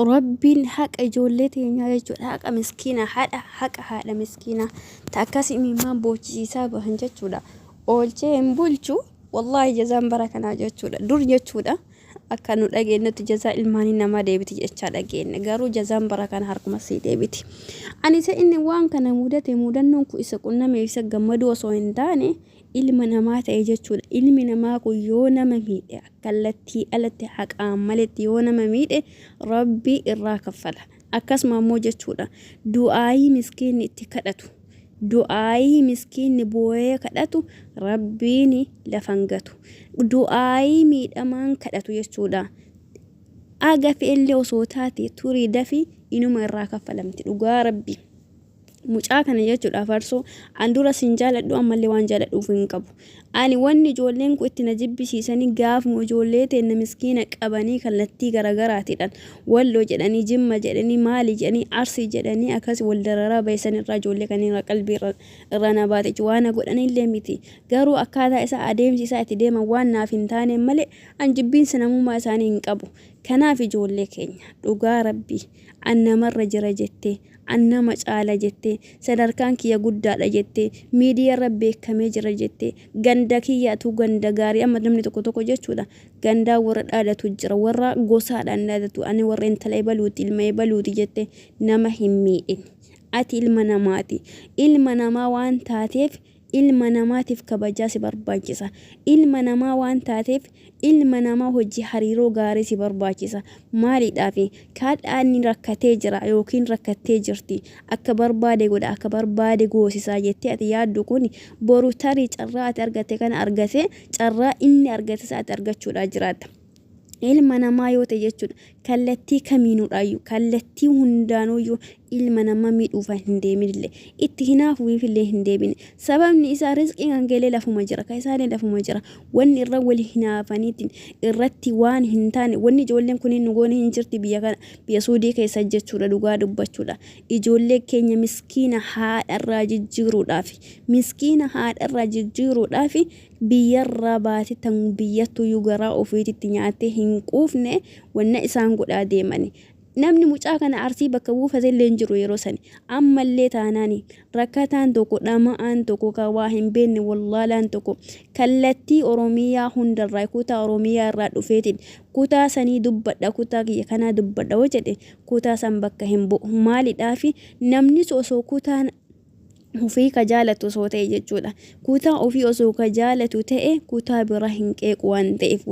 Rabbiin haqa ijoollee teenyaa jechuudha. Haqa miskiina haadha haqa haadha miskiina ta akkas imimmaan boochisiisaa bahan jechuudha. Oolchee hin bulchu wallaahi jazaan bara kanaa jechuudha. Dur jechuudha akka nu dhageenyutti jazaa ilmaanii namaa deebiti jechaa dhageenne. Garuu jazaan bara kana harkuma sii deebiti. Ani isa inni waan kana mudate mudannoon kun isa qunname isa gammaduu osoo hin taane ilma namaa ta'e jechuudha. Ilmi namaa kun yoo nama miidhe kallattii alatti haqaan maletti yoo nama miidhe Rabbii irraa kaffala. Akkasuma ammoo jechuudha du'aayii miskiinni itti kadhatu du'aayii miskiinni booyee kadhatu Rabbiin lafa hin gatu. Du'aayii miidhamaan kadhatu jechuudha. Aga fe'ellee osoo taate turii dafi inuma irraa kaffalamti dhugaa Rabbii. Mucaa kana jechuudha farsoo an dura sin jaaladhu ammallee waan jaaladhuuf hin qabu. Ani wanni ijoolleen kun itti na jibbisiisanii gaafuma ijoollee teenna miskiina qabanii kallattii garagaraatiidhaan walloo jedhanii jimma jedhanii maali jedhanii arsii jedhanii akkas wal dararaa baay'isan irraa ijoollee kan irraa qalbii irra irraa na baate jechuudha. Waan na godhanillee miti. Garuu akkaataa isaa adeemsi isaa itti deeman waan naaf hin taaneen malee an jibbiinsa namummaa isaanii hin qabu. Kanaaf ijoollee keenya dhugaa rabbii an namarra jira jettee An nama caala jettee, sadarkaan kiyya guddaadha jettee, miidiyarra beekamee jira jettee, ganda kiyyaatu ganda gaarii amma namni tokko tokko jechuudha gandaa warra dhaadatu jira warra gosaadhaan dhaadatu ani warra intala ebaluuti ilma ebaluuti jettee nama hin miidhin. Ati ilma namaati. Ilma namaa waan taateef Ilma namaatiif kabajaa si barbaachisa. Ilma namaa waan taateef ilma namaa hojii hariiroo gaarii si barbaachisa. Maaliidhaafi? Kaadhaa inni rakkatee jira yookiin rakkattee jirti. Akka barbaade godha, akka barbaade goosisaa jettee ati yaaddu kun boru tarii carraa ati argatte kana argatee carraa inni argate isa ati argachuudhaa jiraatta. Ilma namaa yoo ta'e jechuudha kallattii kamiinuudhaayyuu kallattii hundaanuyyuu ilma namaa miidhuufa hin deeminillee itti hinaafuufillee hin deebine sababni isaa rizqiin kan keellee lafuma jira kan isaallee lafuma jira wanni irra wal hinaafaniitiin irratti waan hin taane wanni ijoolleen kun nu goone hin jirti biyya kana biyya suudii keessa jechuudha dhugaa dubbachuudha ijoollee keenya miskiina haadharraa jijjiiruudhaaf miskiina haadharraa jijjiiruudhaaf biyyarraa baate tan biyyattuyyuu garaa ofiititti nyaattee hin quufne wanna isaan godhaa deemani. Namni mucaa kana Arsii bakka buufatellee hin jiru yeroo sani. Ammallee taanaani rakkataan tokko dhama'aan tokko ka waa hin beekne wallaalaan tokko kallattii Oromiyaa hundarraa kutaa Oromiyaa irraa dhufeetiin kutaa sanii dubbadha kutaa kiyya kanaa dubbadha yoo jedhe kutaa san bakka hin bu'u. Maalidhaafi namnis osoo kutaan ofii ka jaalatu osoo ta'e jechuudha. Kutaa ofii osoo ka jaalatu ta'e kutaa biraa hin qeequ waan ta'eef.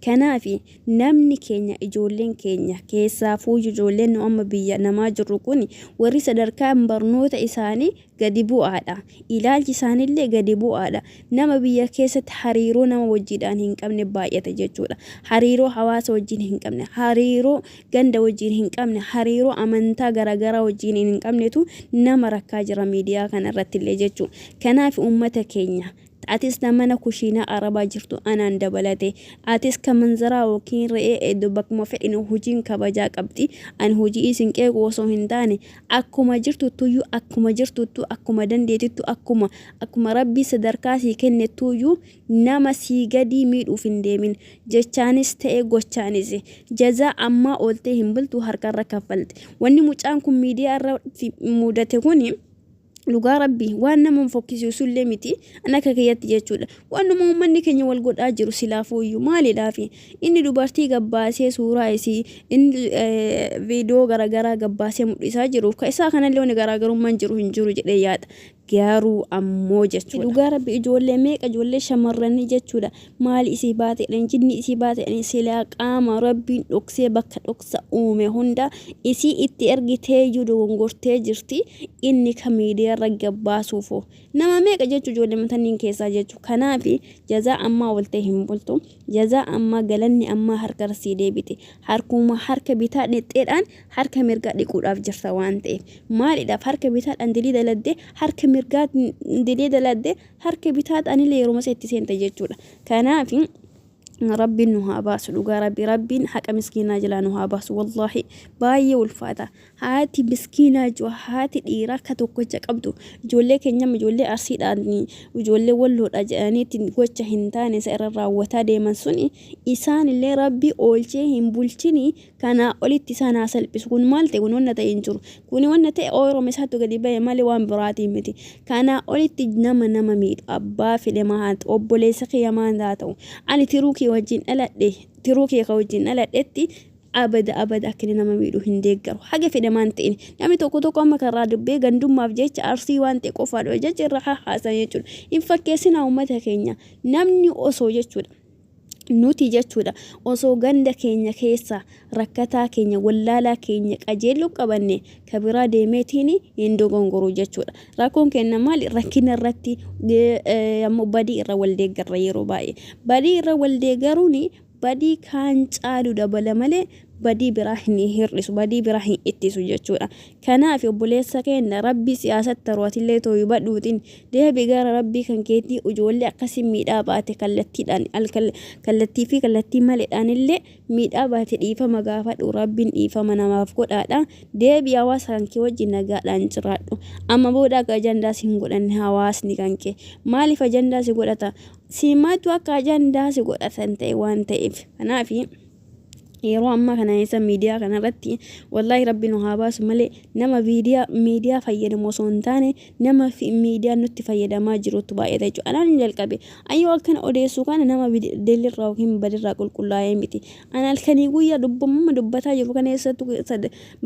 Kanaaf namni keenya ijoolleen keenya keessaafuu ijoolleen nu amma biyya namaa jirru kun warri sadarkaan barnoota isaanii gadi bu'aadha. Ilaalchi isaaniillee gadi bu'aadha. Nama biyya keessatti hariiroo nama wajjiidhaan hin qabne baay'ata jechuudha. Hariiroo hawaasa wajjin hin qabne, hariiroo ganda wajjin hin qabne, hariiroo amantaa garaagaraa wajjin hin qabnetu nama rakkaa jira miidiyaa kana irratti illee jechuudha. Kanaaf uummata keenya atis ta mana kushiinaa arabaa jirtu anaan dabalate atis ka manzaraa yookiin re'ee eeddu bakkuma fedhinu hojiin kabajaa qabdi ani hojii isin qeequ osoo hin taane akkuma jirtuttuyyuu akkuma jirtuttu akkuma dandeetittu akkuma akkuma rabbii sadarkaa sii kennettuyyuu nama sii gadii miidhuuf hin deemin jechaanis ta'e gochaanis jazaa ammaa ooltee hin bultu harkarra kaffalte wanni mucaan kun miidiyaa irratti mudate kuni dhugaa rabbii waan nama hin fokkisiisullee miti an akka kiyyatti jechuudha waanuma uummanni keenya wal godhaa jiru silaafuuyyuu maalidhaafi inni dubartii gabbaasee suuraa isii inni viidiyoo garaagaraa gabbaasee mul'isaa jiruuf ka isaa kanallee wanni garaagarummaan jiru hin jiru jedhee yaada garuu ammoo jechuudha dhugaa rabbi ijoollee meeqa ijoollee shamarranii jechuudha maali isii baateedhan jinni isii baateedhan silaa qaama rabbiin dhoksee bakka dhoksa uume hunda isii itti ergiteeyyuu dogongortee jirti inni ka miidiyaarra gabbaasuufoo nama meeqa jechuu ijoollee matanniin keessaa jechuu kanaafi jazaa ammaa oltee hin bultu jazaa ammaa galanni ammaa harka sii deebite harkuma harka bitaa dhixxeedhaan harka mirgaa dhiquudhaaf jirta waan ta'eef maalidhaaf harka bitaadhaan dilii daladde harka mirgaa dilii daladde harka bitaadhaanillee yeroo masa itti seente jechuudha kanaaf Rabbiin nu haa baasu, dhugaa rabbi, rabbiin haqa miskiinaa jalaa nu haa baasu. Wallaahi baay'ee ulfaata. Haati miskiinaa jechuudha, haati dhiiraa akka tokkocha qabdu ijoollee keenyam, ijoollee Arsiidhaan, ijoollee Walloodha jedhaniitti gocha hin taane isa irra raawwataa deeman suni isaan illee rabbi oolchee hin bulchini, kanaa olitti isaan haa salphisu. Kun maal ta'e? Kun wanna ta'e hin jiru. Kun wanna ta'e ooyiruma isaatu gadi ba'e malee waan biraatiin miti. Kanaa olitti nama nama miidhu abbaa fedhe maa haa ta'u, obboleessa kiyya maa haa ta'u, ani tiruu kee wajjin dhaladhe, tiruu kee ka wajjin dhaladhetti abada abada akka inni nama miidhu hin deeggaru. Haga fedhe maan ta'in, namni tokko tokko amma karraa dubbee gandummaaf jecha Arsii waan ta'e qofaadha jecha irra haasan jechuudha. Hin fakkeessinaa uummata keenya. Namni osoo jechuudha. Nuti jechuudha osoo ganda keenya keessa rakkataa keenya, wallaalaa keenya qajeelluu qabanne, ka biraa deemeetiin hin dogongoru jechuudha. Rakkoon keenya maali? Rakkina irratti ammoo badii irra wal deeggarra yeroo baay'ee. Badii irra wal deeggaruun badii kaan caalu dabala malee badii biraa hin hir'isu, badii biraa hin ittisu jechuudha. Kanaaf obboleessa keenya, rabbi siyaasatti atillee tooyibadhuutiin deebi gara rabbii kan keetii. Ijoollee akkasii miidhaa baate kallattiidhaan, kallattii fi kallattii maleedhaan illee miidhaa baate dhiifama gaafadhu. Rabbiin dhiifama namaaf godhaadha. Deebi, hawaasa kan kee wajjin nagaadhaan jiraadhu. Amma booda akka ajandaa si hin godhanne hawaasni kan kee. Maaliif ajandaa si godhata? Simaatu akka ajandaa si godhatan ta'e waan ta'eef. Kanaaf yeroo ammaa kana isa miidiyaa kanarratti wallaahi rabbi nu haa baasu malee nama miidiyaa fayyadamu osoo hin taane nama miidiyaa nutti fayyadamaa jirutu baay'ata jechuudha. Anaan hin jalqabe ayyoo akkana odeessuu kana nama dilirraa yookiin badirraa qulqullaa'ee miti. Ana halkanii guyyaa dubbamuma dubbataa jiru kana eessattu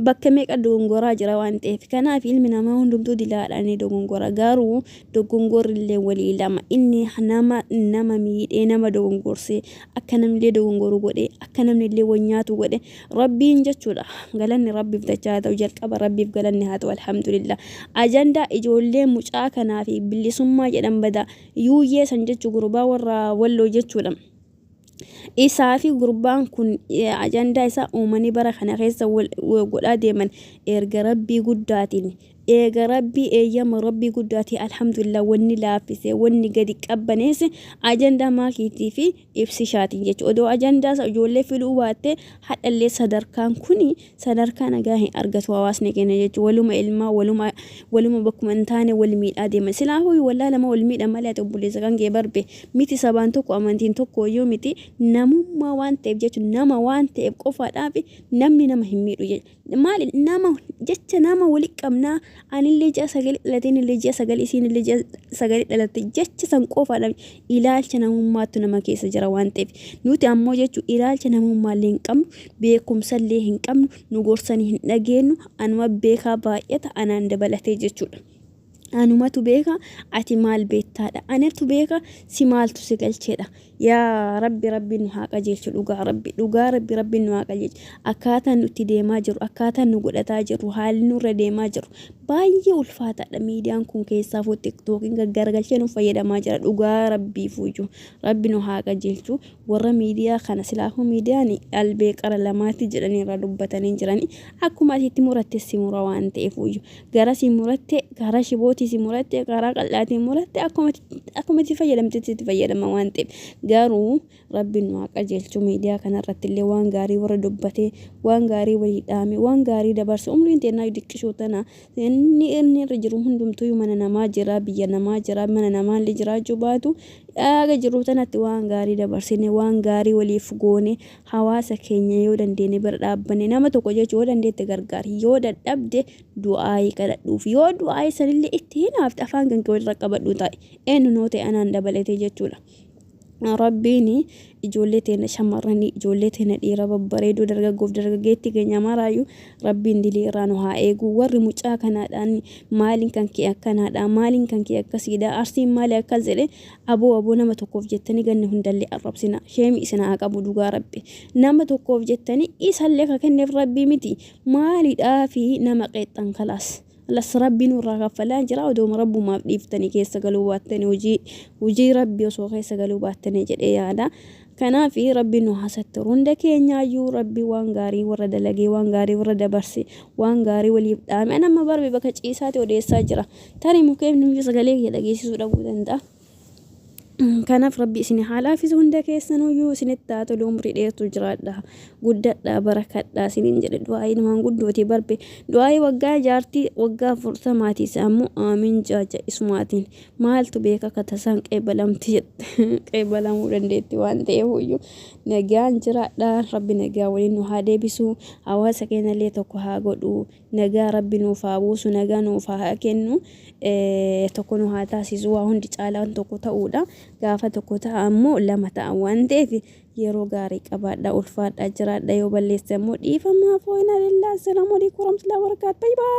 bakka meeqa dogongoraa jira waan ta'eef. Kanaaf ilmi namaa hundumtuu dilaadhaan ni dogongora, garuu dogongorri illee walii lama. Inni nama nama miidhee, nama dogongorsee, akka namni illee dogongoru godhe, akka namni illee wal nyaatu godhe rabbiin jechuudha. Galanni rabbiif dachaa haa ta'u. Jalqaba rabbiif galanni haa ta'u, alhamdulillah. Ajandaa ijoollee mucaa kanaa fi bilisummaa jedhan bada yuuyyee san jechuu gurbaa warra Walloo jechuudha. Isaa fi gurbaan kun ajandaa isaa uumanii bara kana keessa wal godhaa deeman erga rabbii guddaatiin, eega rabbii eeyyama rabbii guddaatiin, alhamdulillah, wanni laaffise, wanni gadi qabbaneesse ajandaa maakiitii fi ibsishaatiin jechuudha. Odoo ajandaa isa ijoollee fiduu baatte hadhallee sadarkaan kuni sadarkaa nagaa hin argatu hawaasni keenya jechuudha. Waluma ilmaa waluma waluma bakkuma hin taane wal miidhaa deeman. Silaafuu wallaa lama wal miidha malee ati obboleessa kan kee barbe miti, sabaan tokko, amantiin tokko iyyuu miti, namummaa waan ta'eef jechuudha. Nama waan ta'eef qofaadhaaf namni nama hin miidhu jechuudha. Maali nama jecha nama wali qabnaa, anillee ji'a 9 dhalateen, illee ji'a 9, isiin illee ji'a 9 dhalatte jecha san qofaadhaaf ilaalcha namummaattu nama keessa jira waan ta'eef. Nuti ammoo jechuun ilaalcha namummaallee hin qabnu, beekumsallee hin qabnu, nu gorsanii hin dhageenyu, anuma beekaa baay'ata anaan dabalatee jechuudha. Anumatu beeka, ati maal beektaadha? Anatu beeka, si maaltu si galcheedha? Yaa rabbi, rabbi nu haa qajeelchu. Dhugaa rabbi, dhugaa rabbi, rabbi nu haa qajeelchu. Akkaataan nutti deemaa jiru, akkaataan nu godhataa jiru, haalli nurra deemaa jiru baay'ee ulfaataadha. Miidiyaan kun keessaafuu TikTokiin gaggaragalchee nu fayyadamaa jira. Dhugaa rabbii fuuju rabbi nu haa qajeelchu. Warra miidiyaa kana silaafuu miidiyaan albee qara lamaatti jedhanii irraa dubbatanii jiranii, akkuma asitti muratte si mura waan ta'eef, gara si muratte, karaa shibootii si muratte, karaa qal'aatiin muratte, akkuma itti fayyadamtetti itti fayyadama waan ta'eef. Garuu rabbiin nu haa qajeelchu. Miidiyaa kanarratti illee waan gaarii warra dubbatee, waan gaarii walii dhaame, waan gaarii dabarse, umriin teennaa diqqishuu tana inni inni irra jiru hundumtuu mana namaa jira, biyya namaa jira, mana namaallee jiraachuu baatu, dhaaga jiru tanatti waan gaarii dabarsine, waan gaarii waliif goone, hawaasa keenya yoo dandeenye bira dhaabbanne. Nama tokko jechuu yoo dandeette gargaari, yoo dadhabde du'aayii kadhadhuuf, yoo du'aayii sanillee itti hinaafte afaan kan kee walirra qabadhu taa'e, eenyu noo ta'e anaan dabalatee jechuudha. Rabbiin ijoollee teenya shamarranii, ijoollee teenya dhiira babbareedoo, dargaggoof dargaggeettii keenya maraayyuu rabbiin dilii irraa nu haa eegu. Warri mucaa kanaadhaan maaliin kan kee akkanaadha, maaliin kan kee akkasiidha, Arsiin maali akkas jedhe, aboo aboo, nama tokkoof jettanii ganni hundallee arrabsina, sheemi isin haa qabu. Dhugaa rabbi, nama tokkoof jettanii isallee ka kenneef rabbii miti, maalidhaa fi nama qeexxan? Kalaas las, rabbi nurraa kaffalaa jira. Odooma rabbumaaf dhiiftanii keessa galuu baattanii, hojii hojii rabbi osoo keessa galuu baattanii jedhee yaada. Kanaaf rabbi nu hasattiru hunda keenyaayyuu. Rabbi waan gaarii warra dalagee, waan gaarii warra dabarse, waan gaarii waliif dhaame. Ana amma barbe bakka ciisaati odeessaa jira. Tarii mukkeen nuyi sagalee kiyya dhageessisuu dhabuu danda'a. Kanaaf Rabbi isin haa laafisu hunda keessanuyyuu isinitti haa tolu umrii dheertuu jiraadha guddadha barakadha isiniin jedhe du'aa'iin maanguddooti barbe du'aa'ii waggaa jaartii waggaa afurtamaatii isaa immoo aamiin jaaja isumaatiin maaltu beeka akka tasaan qeebalamti jette qeebalamuu dandeetti waan ta'eefuyyuu nagaan jiraadha Rabbi nagaa waliin nu haa deebisu hawaasa keenyallee tokko haa godhu Nagaa Rabbi nuuf haa buusu, nagaa nuuf haa kennu, tokko nu haa taasisu. Waa hundi caalaan tokko ta'uudha. Gaafa tokko ta'a ammoo lama ta'a waan ta'eef yeroo gaarii qabaadha, ulfaadha, jiraadha. Yoo balleesse ammoo dhiifama. Fooyinaa lillaa. Assalaamu alaikum warahmatullahi wabarakatuh. Bye bye.